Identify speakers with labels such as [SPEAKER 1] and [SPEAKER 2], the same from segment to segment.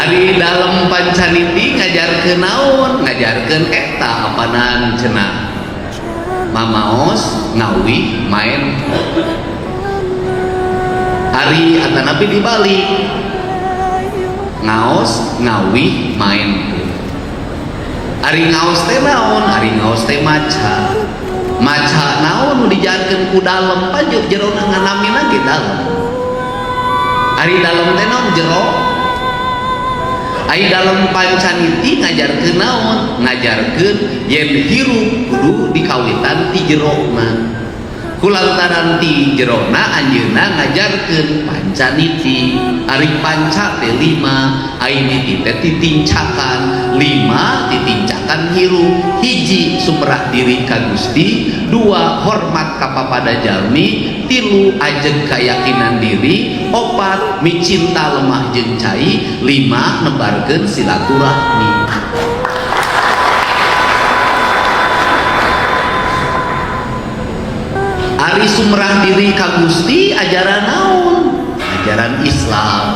[SPEAKER 1] Ari dalam pancaniti ngajarkeun naon? Ngajarkeun eta apanan cenah. Mamaos ngawi main. Ari atanapi dibalik. Ngaos ngawi main. Ari ngaos teh naon? Ari ngaos teh maca. Maca naon nu dijarkeun ku dalem panjuk jerona nganamina ge dalem. Ari dalem teh naon? Jero. Ari dalem pancaniti ngajarkeun naon? Ngajarkeun yen hirup kudu dikawitan ti jerona. Kulantaran ti jerona anjeunna ngajarkeun pancaniti. Ari panca teh 5, ari niti teh titincakan. 5 titincakan hirup. Hiji sumerah diri ka Gusti, 2 hormat ka papada jalmi, 3 ajeg keyakinan diri, 4 micinta lemah jeung cai, 5 nebarkeun silaturahmi. Ari sumerah diri ka Gusti ajaran naon? Ajaran Islam.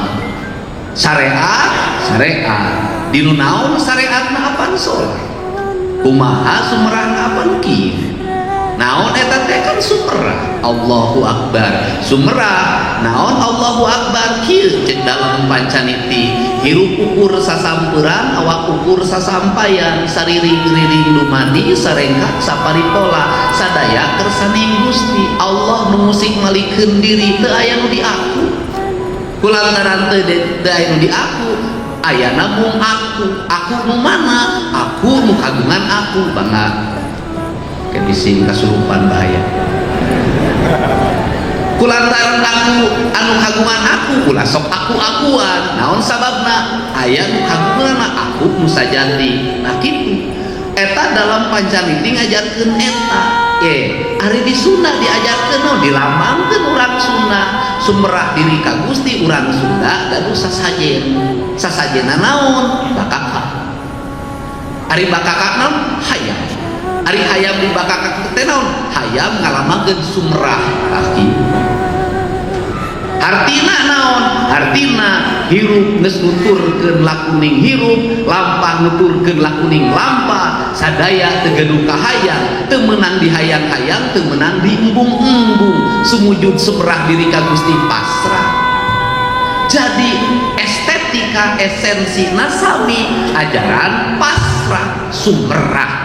[SPEAKER 1] Syariat, syariat. Dinu naon syariatna apan salat? Kumaha sumerahna apan kieu? Naon eta teh kan sumerah. Allahu Akbar. Sumerah naon Allahu Akbar kieu cek dalam pancaniti. Hirup ukur sasamperan, awak ukur sasampayan, sariring-riring dumadi, sarengkak saparipola, sadaya kersaning Gusti. Allah nu musik malikeun diri teu aya nu diaku. Kulantaran teu aya nu diaku, ayana mung aku. Aku nu mana? Aku nu kagungan aku bangga. Bising kasurupan bahaya. Kulantaran aku anu kagungan aku ulah sok aku-akuan. Naon sababna? Aya nu kagungan aku nu sajati. Nah kitu. Eta dalam pancaniti ngajarkeun eta. Ari di Sunda diajarkeun naon? Dilambangkeun urang Sunda sumerah diri ka Gusti urang Sunda gaduh sasajen. Sasajenna naon? Bakakak. Ari bakakak naon? Hayam. Ari hayam di bakakak teh naon? Hayam ngalamakeun sumerah kaki. Hartina naon? Hartina hirup geus nuturkeun lakuning hirup, lampah nuturkeun lakuning lampah, sadaya teu gaduh kahayang, teu meunang dihayang-hayang, teu meunang diembung-embung, sumujud sumerah diri ka Gusti pasrah. Jadi estetika esensi nasami ajaran pasrah sumerah.